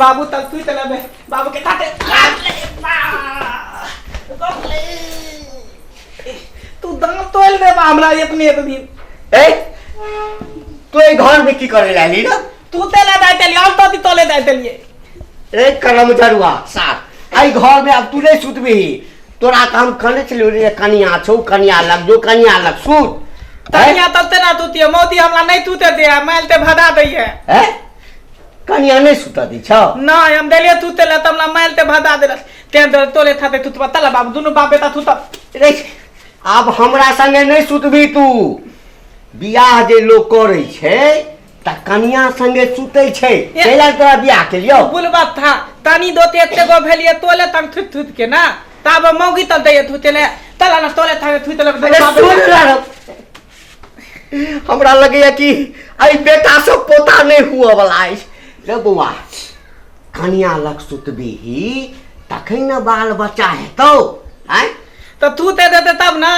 बाबू तब सुति लेबै बाबू के ताते तू दांत तोड़ देबा हमरा एतने एतनी। ए, तू एहि घर में की करे ला एली ना? तू तेले दाय तेलिए, हम तो तोले दाय तेलिए। ए करम जरुआ साथ, एहि घर में अब तू नहीं सुतबी। तोरा तऽ हम कहने छलियौ रे, कनिया छौ, कनिया लग जो, कनिया लग सुत। कनिया तब तेना तूतिए मौती, हमरा नहीं तूते दे, माइल ते भदा दैये। हैं? कनिया नहीं सुतऽ दै छौ? नहीं, हम देलिए तूते ले, तब हमरा माइल ते भदा देलक, तें दर तोले थाते तूतबा। तला बाबू, दुनू बाप बेटा तूतब। रे, आब हमरा संगे नहीं सुतबी तू। बियाह जे लोग करै छै तऽ कनिया संगे सुतै छै, ताहि लए तोरा बियाह केलियौ। बुलबा था तनी दोते एते गो भेलिए तोले तंग थुत थुत के ना, तब मौगी तल दैये थुते ले, तला ना तोले था थुत ले। अरे सुन ला, हमरा लगैया कि एहि बेटा से पोता नहीं हुअ वाला अछि। रे बौआ, कनिया लग सुतबीही तखन ने बाल बच्चा हेतौ। आँय? तऽ थूते देते तब ना।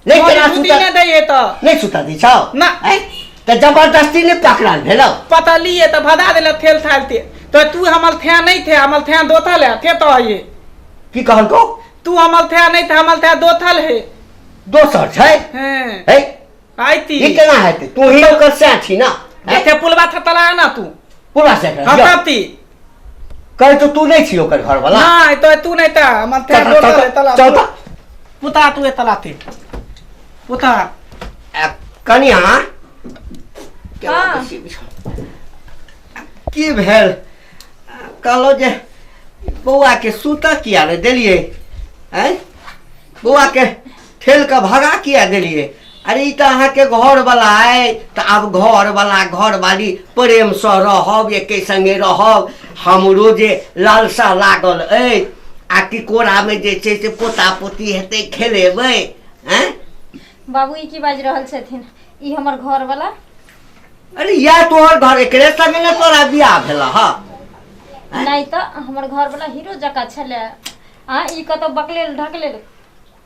नहीं केना थूती सुतत? नहीं दैये तऽ। नहीं सुतऽ दै छौ? ना। आँय? तऽ जबरदस्ती नहि पकड़ल भेलौ? पतलिए तऽ भदा देले थेल थाल ते, तो तू हमर थे नहीं थे, हमर थे दोथल है थे तो ये। की कहलकौ? तू हमर थे नहीं थे, हमर थे दोथल है। दोसर छै? हैं। है? आइती। ई केना हेतै? तू ही ओकर सैं छी ना? देखे पुलवा थतला ना तू। पुलवा से हाँ तब ती। कहे तो तू नहीं छी ओकर घर वाला? नहीं तो तू नहीं था, हमर थे चल, दोथल चल, है तला। चल, चल। पुता तू तला थे पुता। कनिया। हाँ। की भेल? कहलो जे बौआ के सुतऽ किया ने देलियै? आँय, बौआ के ठेल कऽ भगा किया देलियै? अरे ई तऽ अहाँके घरवला अइ, तऽ आब घरवला घरवाली प्रेमसँ रहब, एके सङ्गे रहब। हमरो जे लालसा लागल अइ आ कि कोरामे जे छै से पोता पोती हेतै, खेलेबै। आँय बाबू, ई की बाजि रहल छथिन? ई हमर घरवला? अरे इएह तोहर घर, एकरे संगे ने तोरा बियाह भेल हँ। नहि तऽ हमर घरवला हीरो जकाँ छलै आ ई कतौ बकलेल ढकलेल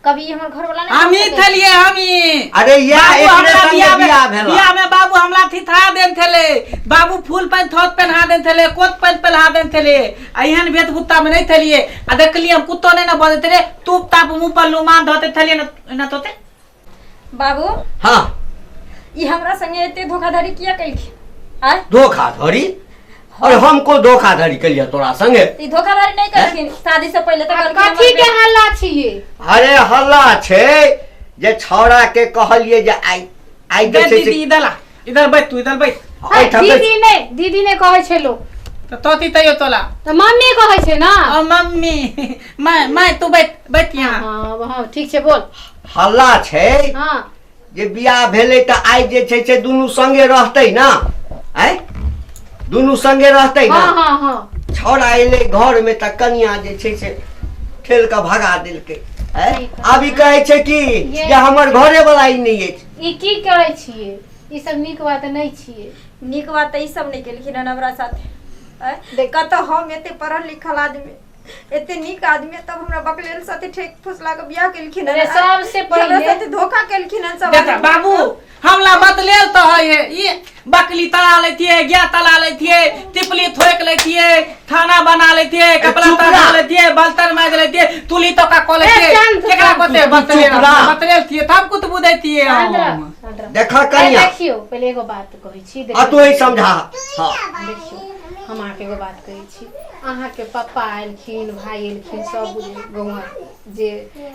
कभी ई हमर घरवला नहि हमी भऽ सकैत। थलिए हमी। अरे इएह बाबू एकरे हमरा संगे बियाह में बियाह भेल। बियाह में बाबू हमरा थिथा देन थेले, बाबू फूल पैंट थोत पहना देन थेले, कोट पैंट पहना देन थेले, आ एहन भेद गुत्ता में नहीं थलिए। आ देखलिए हम कुत्तो नहीं ना बजते रे, तूप ताप मुंह पर लुमान धोते थलिए ना ना तोते। बाबू। हाँ। ई हमरा संगे एते धोखाधड़ी किया केलखिन? आय? धोखाधड़ी? अरे हमको धोखाधड़ी केलिए तोरा संगे? ई धोखाधड़ी नहीं केलखिन शादी से पहले तऽ कहलखिन हमर कथी के हल्ला छियै? अरे हल्ला छै जे छौड़ा के कहलिए जे आइ आइ दे जे छै से दीदी इधर आ, इधर बैठ तू, इधर बैठ। एहिठाम बैठ। दीदी नहीं, दीदी नहीं कहै छै लोक। तो तोती तैयो तोला। तऽ मम्मी कहै छै ना। ओ मम्मी, मैं तू बैठ, बैठ यहाँ। हाँ, हाँ, ठीक छै, बोल। हल्ला छै हाँ। जे बियाह भेलै तऽ आइ जे छै से दुनू संगे रहतै ना? आँय, दुनू संगे रहतै ना? हाँ, हाँ, हाँ। छौड़ा एलै घर में तऽ कनिया जे छै से ठेल कऽ भगा देलकै। आँय, आब ई कहै छै कि जे हमर घरे वाला ई नहि अछि। ई की करै छियै? ई सब नीक बात नहि छियै। नीक बात तऽ ई सब नहि केलखिन हन हमरा साथे। आँय, कतऽ हम एते पढ़ल लिखल आदमी, एते नीक आदमी, तब हमरा बकलेल साथे ठेक फुसला के बियाह केलखिन हन। अरे सबसे हमरा पहिले साथे धोखा केलखिन हन सब देखा आदमी। बाबू, हमला बतलेल तो है ये, ये बकली तला लेतिए, गया तला लेतिए, तिपली थोक लेतिए, थाना बना लेतिए, कपड़ा चुप तला रह। लेतिए, बर्तन माज लेतिए, तुली तो का को लेतिए, ए, शांत, केकरा शांत। कोते बतलेल, चुप रह। बतलेल थिए तब कुत बुदैतिए शांत रह, हम। शांत रह। देखा ए, कनिया। देखियौ, पहिले एगो बात कहै छी। आ तू ही समझा। हाँ। देखियौ, हम अहाँके एगो बात कहै छी। अहाँके पप्पा एलखिन, भाय एलखिन, सब गौआँ जे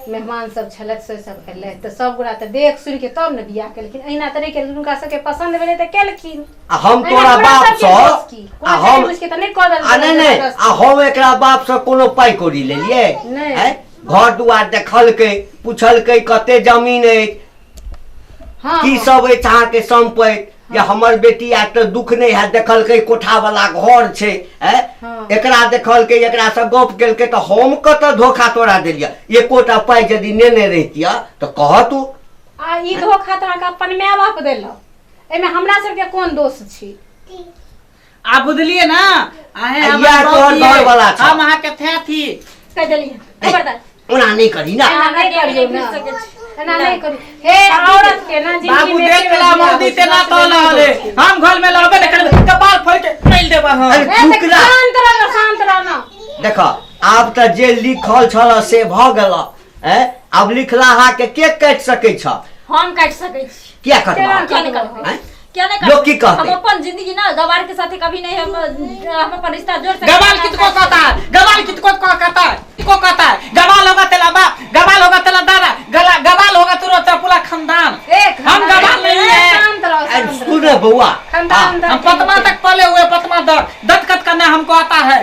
मेहमान सब छलथि से सब एलथि, तऽ सब गोरा तऽ देख सुनि के तब ने बियाह केलखिन। एहिना तऽ नहि केलखिन, हुनका सबके पसन्द भेलै तऽ केलखिन। आ हम एहिना तोरा तोरा बाप सबके सँ दोष की? आ कोनो हम जानि बुझि के तऽ नहि कऽ आ देलकै नहि नहि, जबरदस्ती। आ हम एकरा बाप सँ कोनो पाइ कौड़ी लेलियै? नहि। आँय? घर दुआर देखलकै, पुछलकै कते जमीन अछि, हाँ, की हाँ। सब अछि अहाँके सम्पति, जे हमर बेटी आयत तऽ दुख नहि हैत। देखलकै कोठा वाला घर छै। आँय? हाँ। एकरा देखलकै, एकरासँ गप केलकै, तऽ हम कतऽ धोखा तोरा देलियै? एकोटा पाइ यदि नेने रहितियै तऽ कह तू। आ ई धोखा तऽ अहाँके अपन माय बाप देलक, एहिमे हमरा सबके कोन दोष छी? आ बुझलिए ना अहे आ हमर इएह तोहर गलती अइ। घरवला छौ। हम अहाँके थे थी कहि देलियै खबरदार। ओना नहि करी ना। एना नहि हमरा करियौ नहि ना, घुसि सकै छी। एना नहि करियौ। हे औरत के ना जिंदगी बाबू में देख एके बेर ला बियाह मर्दी होइ छै, तेना दस तो बेर नहि रहले होइ छै। हम घर में रहबे न करबे, कपार फोड़ के फैल देबा हम। अरे ए, तऽ चुप रह। शांत रह, शांत। देख आब तऽ जे लिखल छल से भऽ गेल। ऐं, आब लिखलाहा के के काटि सकै छ? हम काटि सकै छी। किया कटबा? केना किया नहीं कटबै? ऐं? किया नहीं? लोग की कहतै? हम अपन जिंदगी ना गवार के साथे कभी नहीं, हम अपन रिश्ता जोड़ सकते। गवाल कितको कहता है, गवाल कितको कहता है, कितको कहता है। गवाल होगा तेरा बाप, गवाल होगा तेरा दादा, गला गवाल होगा तेरा तेरा पूरा खानदान। एक हम गवाल नहीं है। शांत रहो, ऐं, शांत रहो। सुन बौआ। खानदान हम पतमा तक पले हुए, पतमा तक दत्तकत करना हमको आता है।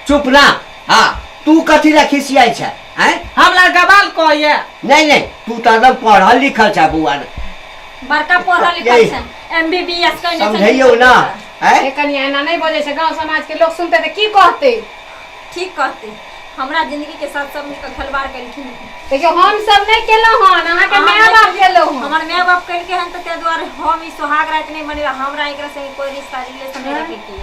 चुप ना। हाँ, तू कथी ला खिसियाइ छै? आँय? हमरा गवाल कहैया। नहीं नहीं, तू तऽ एकदम पढ़ल लिखल छै बौआ ने। बड़का पढ़ल लिखल यही। छै, एमबीबीएस कने छै। समझैयौ ना। आँय? ए कनिया, एना नहि बजै छै। गाँव समाज के लोग सुनते तऽ की कहते? ठीक कहते। हमरा जिंदगी के साथ सब मिलकर खिलवाड़ केलखिन। देखियौ, हम सब नहि केलहुँ हन, अहाँके माय बाप केलहुँ हन। हमर माय बाप केलकै हन, तऽ ताहि दुआरे हम ई सोहाग राति नहि मनेबै। हमरा एकरा संगे कोई रिश्ता रिलेशन नहि रखैके।